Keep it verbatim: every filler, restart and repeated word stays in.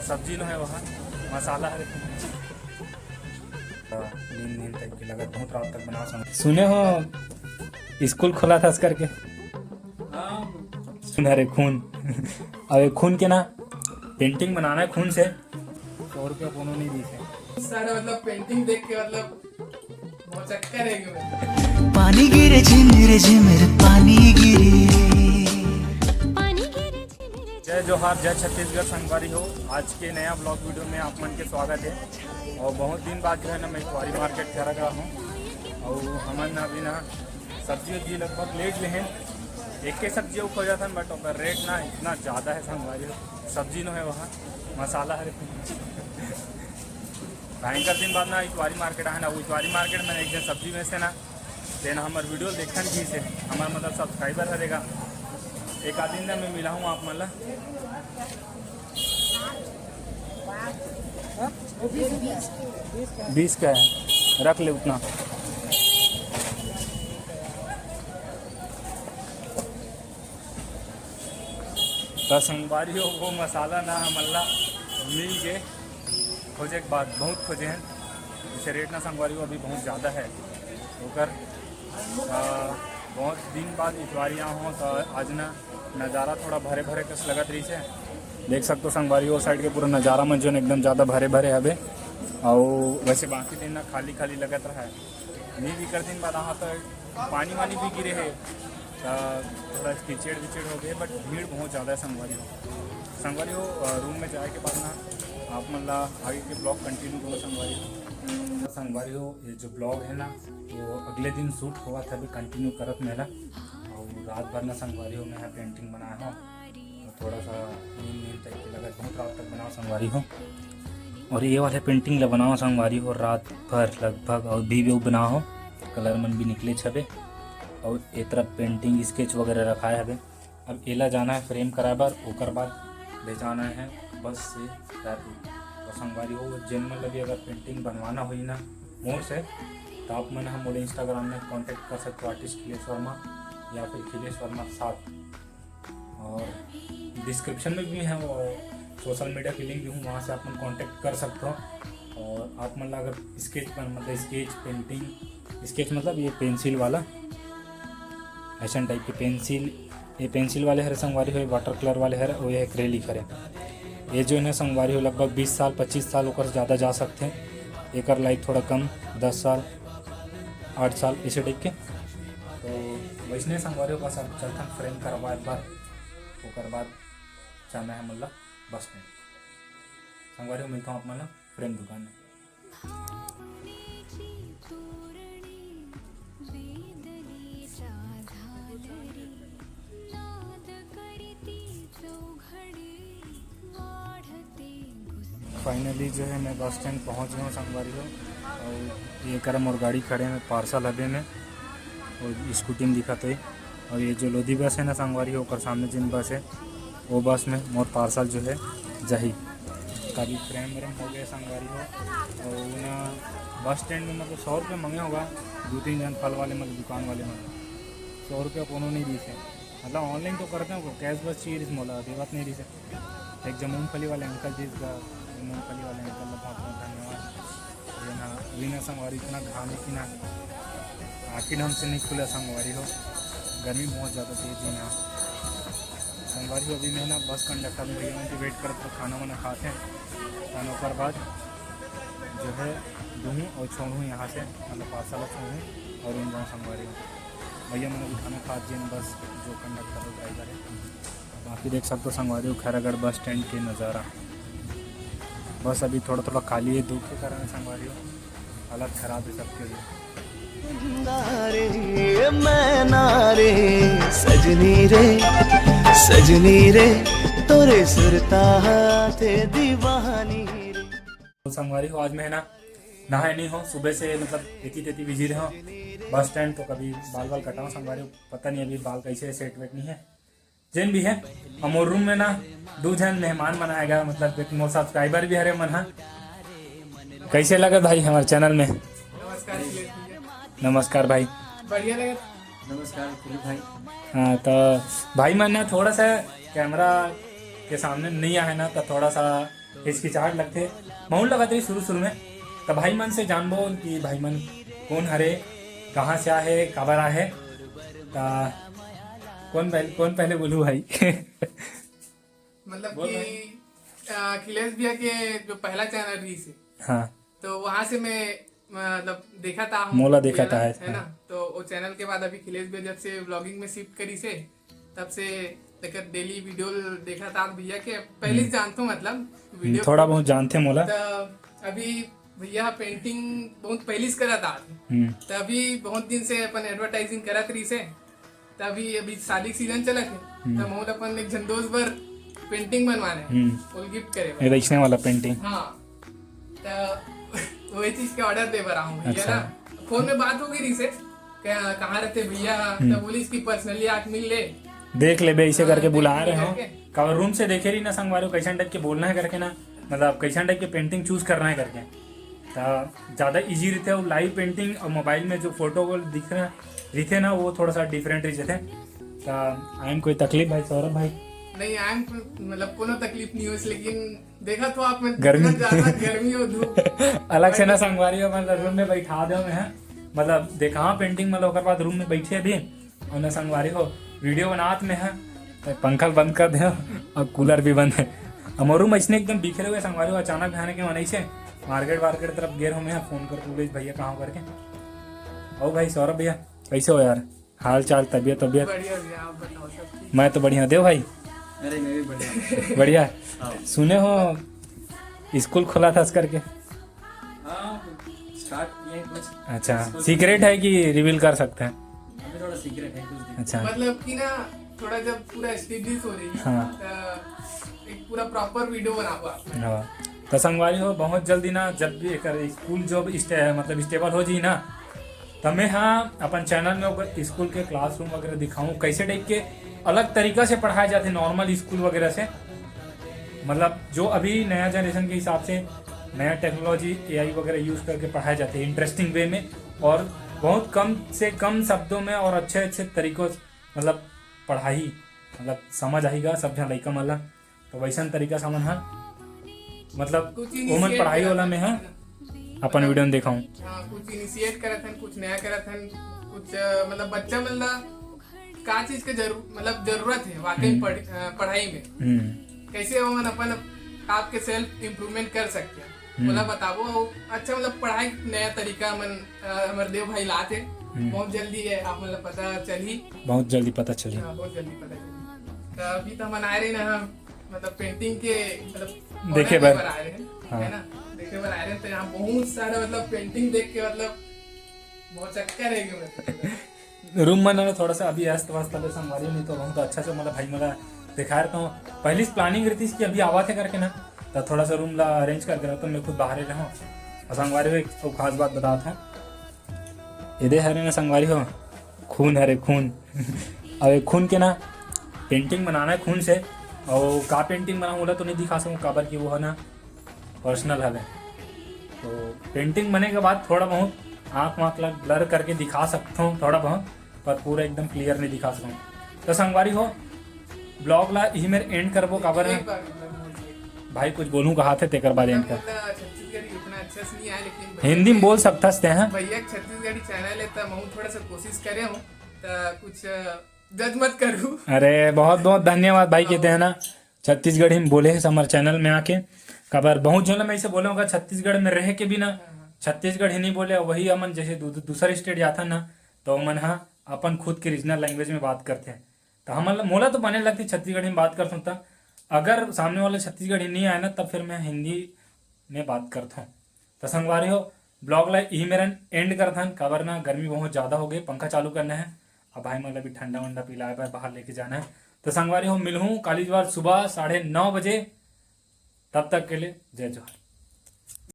सब्जी नो हे वहाँ, मसाला हरे। नींद नींद टाइप के लगत, बहुत रात तक बनाओ संग। सुने हो स्कूल खुला था करके? हाँ। सुन, अरे खून। अब ये खून के ना पेंटिंग बनाना है खून से। सौ रुपया कोनो नहीं दी थे। सर, मतलब पेंटिंग देख के, मतलब, बहुत चक्कर है क्यों? पानी गिरे झिमिर झिमिर पानी गिरे। जय जोहार, जय छत्तीसगढ़ संगवारी हो। आज के नया ब्लॉग वीडियो में आप मन के स्वागत है। और बहुत दिन बाद जो है ना, मैं इतवारी मार्केट चला गया हूँ और हमन अभी ना सब्जी उब्जी लगभग लेट ले हैं। एक के सब्जी अउ खोजा था, but ओकर रेट ना इतना ज़्यादा है संगवारी हो। सब्जी नो है वहाँ, मसाला हरे। भयंकर दिन बाद ना इतवारी मार्केट आए ना, वो इतवारी मार्केट में एक जन सब्जी में से ना, तेन हमर वीडियो देखन की से, हमर मतलब सब्सक्राइबर हरेगा। एक आध दिन में मिला हूँ आप मन ला। बीस का है, रख ले उतना। त संगवारी हो, वो मसाला ना हमन ला मिल गे। खोजे के बाद बहुत खोजे हैं, इसे रेट ना संगवारी हो अभी बहुत ज़्यादा है ओकर। आ, बहुत दिन बाद इतवारी आए हो तो आज ना नज़ारा थोड़ा भरे भरे कस लगत रही है। देख सकते हो संगवारी हो, साइड के पूरा नज़ारा में जो एकदम ज़्यादा भरे भरे हवे। और वैसे बाकी दिन ना खाली खाली लगत रहा है। नी बिकर दिन बाद आहा तो पानी वानी भी गिरे है, तो थोड़ा कीचड़ विचड़ हो गए, but भीड़ बहुत ज़्यादा है संगवारी हो। संगवारी हो, अ, रूम में जाए के बाद ना आप मन ला आगे के ब्लॉग कंटिन्यू करो संगवारी हो। संगवारी हो, ये जो ब्लॉग है ना, वो अगले दिन शूट हुआ था, अभी कंटिन्यू करत मेला। और रात भर ना संगवारी हो मैं यहाँ पेंटिंग बनाया हूँ, और थोड़ा सा नींद नींद टाइप के लगत, बहुत रात तक बनाओ संगवारी हो। और ये वाले पेंटिंग ला बनाओ संगवारी हो रात भर लगभग, और भी वो बनाओ हो, कलर मन भी निकले छबे। और ये तरफ पेंटिंग स्केच वगैरह रखाए हवे। अब एला जाना है फ्रेम कराए बर, ओकर बाद भेजाना है बस से रायपुर। तो संगवारी हो, जेन मन ला भी अगर पेंटिंग बनवाना होई ना मोर से, तो आप मन हम मोला इंस्टाग्राम में कॉन्टैक्ट कर सकते हो, आर्टिस्ट खिलेश वर्मा या फिर खिलेश वर्मा सात। और डिस्क्रिप्शन में भी है वो, सोशल मीडिया की लिंक भी हूँ, वहाँ से आप मन कॉन्टैक्ट कर सकते हो। और आप मन ला अगर स्केच बन, मतलब स्केच पेंटिंग, स्केच मतलब ये पेंसिल वाला, ऐसा टाइप की पेंसिल, ये पेंसिल वाले हरे संगवारी हो, वाटर कलर वाले हरे, और ये एक्रेलिक हरे। ये जो है ना संगवारी हो, लगभग बीस साल, पच्चीस साल ओकर से ज़्यादा जा सकते हैं। एकर लाइफ थोड़ा कम, दस साल, आठ साल, इसे टाइप के। तो वैसने संगवारी हो, बस अब चलथन फ्रेम करवाए बर, ओकर बाद जाना है मतलब बस स्टैंड। संगवारी हो, मिलता हूँ आप मन ला फ्रेम दुकान में। फाइनली जो है मैं बस स्टैंड पहुंच गया हूँ संगवारी हो। और ये करम और गाड़ी खड़े में पार्सल हबे में, और स्कूटी में दिखत है। और ये जो लोधी बस है ना संगवारी हो, ओकर सामने जिन बस है, वो बस में मोर पार्सल जो है जाही। कभी फ्रेम व्रेम हो गए संगवारी हो, और ना बस स्टैंड में मतलब सौ रुपये मांगे होगा, दो तीन जन फल वाले मतलब दुकान वाले मतलब सौ रुपया कोनो नहीं दी से। मतलब ऑनलाइन तो करते हैं, कैश बस चाहिए रिस मोला, देवत नहीं रिस। एक जो मूंगफली वाले अंकल जी का, मूंगफली वाले अंकल ला बहुत बहुत धन्यवाद। ये ना, अभी ना संगवारी इतना घाम है कि ना आँखी ढंग से नहीं खुला संगवारी हो, गर्मी बहुत ज़्यादा तेज है यहाँ। संगवारी हो, अभी मैं ना बस कंडक्टर में भैया उनकी वेट करत खाना वाना खाते हैं, खाना ओकर बाद जो है दूहूँ और छोड़ूँ यहाँ से, मतलब पार्सल छोड़ूँ और उन जाऊँ संगवारी हो। भैया मन अभी खाना खात जेन बस जो कंडक्टर और ड्राइवर है। बाकी देख सकते हो संगवारी हो खैरागढ़ बस स्टैंड के नज़ारा। बस अभी थोड़ा थोड़ा खाली है, धूप के कारण संगवारी हो हालत खराब है सबके लिए। रे मैं ना रे सजनी रे, सजनी रे, तोरे सुरता थे दीवानी रे। तो संगवारी हो, आज मैं है ना नहाए नहीं हो, सुबह से मतलब एती तेती बिजी रहे हो बस स्टैंड, तो कभी बाल बाल कटाओ संगवारी हो, पता नहीं अभी बाल कैसे सेट वेट नहीं है। जेन भी है, हमर रूम में ना दू झन मेहमान बनाए गा, मतलब एक मोर सब्सक्राइबर भी हरे मन हा। कैसे लगा भाई हमारे चैनल में? नमस्कार खिलेश भैया। नमस्कार भाई। बढ़िया लगा। नमस्कार फिलिप भाई। हाँ, तो भाई मन ना थोड़ा सा कैमरा के सामने नहीं आए ना, तो थोड़ा सा हिचकिचाहट लगथे। महूँ लगत रही शुरू शुरू में। तो भाई मन से जानबो कि भाई मन कौन हरे, कहाँ से आए, काबर आए। तो कौन पहले, कौन पहले बोलूँ भाई? मतलब बोल कि भाई। अ, अखिलेश भैया के जो पहला चैनल रही से, हाँ। तो वहाँ से मैं, मतलब, देखा था हम मोला देखा भैया था, ना, है है ना? हाँ। तो वो चैनल के बाद अभी अखिलेश भैया जब से व्लॉगिंग में शिफ्ट करी से, तब से तेकर डेली वीडियो देखा था भैया के, पहले से हम्म। जानता हूँ, मतलब, हम्म, वीडियो थोड़ा को। बहुत जानते मोला। तो अभी भैया पेंटिंग बहुत पहले से करा था। हम्म। तो अभी बहुत दिन से अपन एडवर्टाइजिंग करत रही से, तो अभी, अभी शादी सीजन चलत है, हम्म। तो मोला अपन एक झन दोस्त बर पेंटिंग बनवाना है, हम्म। फुल गिफ्ट करे ये बर। वैसने वाला पेंटिंग। हाँ, तो वही चीज के ऑर्डर दे बर आऊँ भैया अच्छा। ना। फोन में बात हो गई रही से, "क्या, कहाँ रहते भैया?" हम्म। तो बोलिस कि पर्सनली आके मिल ले। देख लेबे, ऐसे हाँ, करके देख बुला ले रहे हो। करके। काबर रूम से देखे रही ना संगवारी हो, कैसन टाइप के बोलना है करके ना, मतलब कैसन टाइप के पेंटिंग चूज करना है करके। तो ज़्यादा ईजी रहते हैं लाइव पेंटिंग और मोबाइल में जो फोटो को दिख रहा रहते ना, वो थोड़ा सा डिफरेंट रह जाते। तो आए कोई तकलीफ भाई सौरभ भाई? नहीं, आए मतलब कोनो तकलीफ नहीं हो, लेकिन देखा तो आप में गर्मी। इतना ज्यादा गर्मी हो, धूप। अलग से ना संगवारी हो, मतलब रूम में बैठा दे में है, मतलब देखा पेंटिंग, मतलब ओकर बाद रूम में बैठे अभी और ना संगवारी हो वीडियो बनात में है, तो पंखा बंद कर दे और कूलर भी बंद है। हमारो रूम ऐसने एकदम बिखरे हुए संगवारी हो, अचानक बिहान के मन ऐसे मार्केट वार्केट तरफ गेर हो में है, फोन कर पूछे भैया कहाँ हो करके। ओ भाई सौरभ भैया, कैसे हो यार? हाल चाल, तबीयत, तबीयत? बढ़िया भैया, आप बताओ, सब ठीक? मैं तो बढ़िया, देव भाई? अरे, मैं भी बढ़िया। बढ़िया। हाँ। सुने हो स्कूल खुला था इस करके? हाँ, स्टार्ट किए हैं कुछ। अच्छा, स्कूल सीक्रेट है कि रिवील कर सकते हैं? अभी थोड़ा सीक्रेट है, कुछ दिन। अच्छा। मतलब कि ना, थोड़ा जब पूरा एस्टेब्लिश हो रही है, हाँ। तो एक पूरा प्रॉपर वीडियो बनाबो आप। हाँ। तो संगवारी हो, बहुत जल्दी ना, जब भी एकर स्कूल जब स्टे-, मतलब स्टेबल हो जी ना, त मैं हा अपन चैनल में ओकर स्कूल के क्लासरूम वगैरह दिखाऊं, कैसे टाइप के अलग तरीका से पढ़ाया जाते नॉर्मल स्कूल वगैरह से, मतलब जो अभी नया जनरेशन के हिसाब से नया टेक्नोलॉजी एआई वगैरह यूज़ करके पढ़ाया जाते हैं इंटरेस्टिंग वे में और बहुत कम से कम शब्दों में और अच्छे अच्छे तरीकों से, मतलब पढ़ाई, मतलब समझ आएगा सब जन लइका मन ला। तो वैसन तरीका से हमन हा, मतलब कुछ ओमन initiate पढ़ाई करत वाला हन। में हा अपन वीडियो में देखाऊं। हाँ, कुछ इनिशिएट करत हन, कुछ नया करत हन, कुछ, अ, मतलब बच्चा मन ला का चीज के जरू-, मतलब जरूरत है वाकई हम्म। पढ़-, अ, पढ़ाई में। हम्म। कैसे ओमन अपन आप के सेल्फ इम्प्रूवमेंट कर सकते हैं, हम्म। ओला बताबो। अउ अच्छा, मतलब पढ़ाई के नया तरीका मन, अ, हमर देव भाई लात हे। हम्म। बहुत जल्दी है, आप मतलब पता चलही। बहुत जल्दी पता चलही। हाँ, बहुत जल्दी पता चलही। तो अभी तो हमन आए रहे ना, मतलब पेंटिंग के, मतलब देखे ऑर्डर बर। लेबर आए रहे, हाँ। है ना, देखे बर आए रहे, तो यहाँ बहुत सारा मतलब पेंटिंग देख के मतलब बहुत चक्कर है कि मतलब रूम मन में थोड़ा सा अभी अस्त व्यस्त हवे संगवारी, नहीं तो बहुत अच्छा से मतलब भाई मोला दिखाए रहता हूँ। पहली से प्लानिंग रहती कि अभी आवा थे करके ना, तो थोड़ा सा रूम ला अरेंज करके रहता हूँ, मैं खुद बाहर ही रहूँ और संगवारी को एक खास बात बता था। ये दे हरे ना संगवारी हो, खून हरे खून। अब ये खून के ना पेंटिंग बनाना है खून से। और का पेंटिंग बनाऊँ बोला तो नहीं दिखा सकूँ, काबर कि वो है ना पर्सनल हवे। तो पेंटिंग बने के बाद थोड़ा बहुत आँख वाँख ला ब्लर करके दिखा सकता हूँ थोड़ा बहुत, पर पूरा एकदम क्लियर नहीं दिखा सकूँ। तो संगवारी हो, ब्लॉग ला इही मेर एंड करबो, काबर एक बार मतलब मुझे भाई कुछ बोलूँ कहा थे तेकर बाद एंड कर। मतलब छत्तीसगढ़ी उतना अच्छा से नहीं आए, लेकिन भैया हिंदी में के, बोल सकता हूँ, हैं? भैया के छत्तीसगढ़ी चैनल है, तो मैं थोड़ा सा कोशिश करे हूँ, तो कुछ जज मत करू। अरे बहुत बहुत धन्यवाद भाई के हाँ। देना छत्तीसगढ़ी में बोले है हमर चैनल में आके। काबर बहुत झन मैं ऐसे बोले होगा छत्तीसगढ़ में रह के भी ना हाँ, हाँ। छत्तीसगढ़ी नहीं बोले, वही हमन जैसे दू-, दूसरा स्टेट जाता ना, तो मन हा अपन खुद के रीजनल लैंग्वेज में बात करते हैं। तो हमन ला, मोला तो बने लगती छत्तीसगढ़ी में बात करथों, त अगर सामने वाला छत्तीसगढ़ी नहीं आए ना, तब फिर मैं हिंदी में बात करथों। तो संगवारी हो, ब्लॉग ला इही मेरन एंड करथन, काबर ना गर्मी बहुत ज़्यादा हो गई, पंखा चालू करना है, अब भाई मन ला भी ठंडा वंडा पिलाए बर बाहर लेके जाना है। तो संगवारी हो, मिलहूँ काली बार सुबह साढ़े नौ बजे, तब तक के लिए जय जोहार।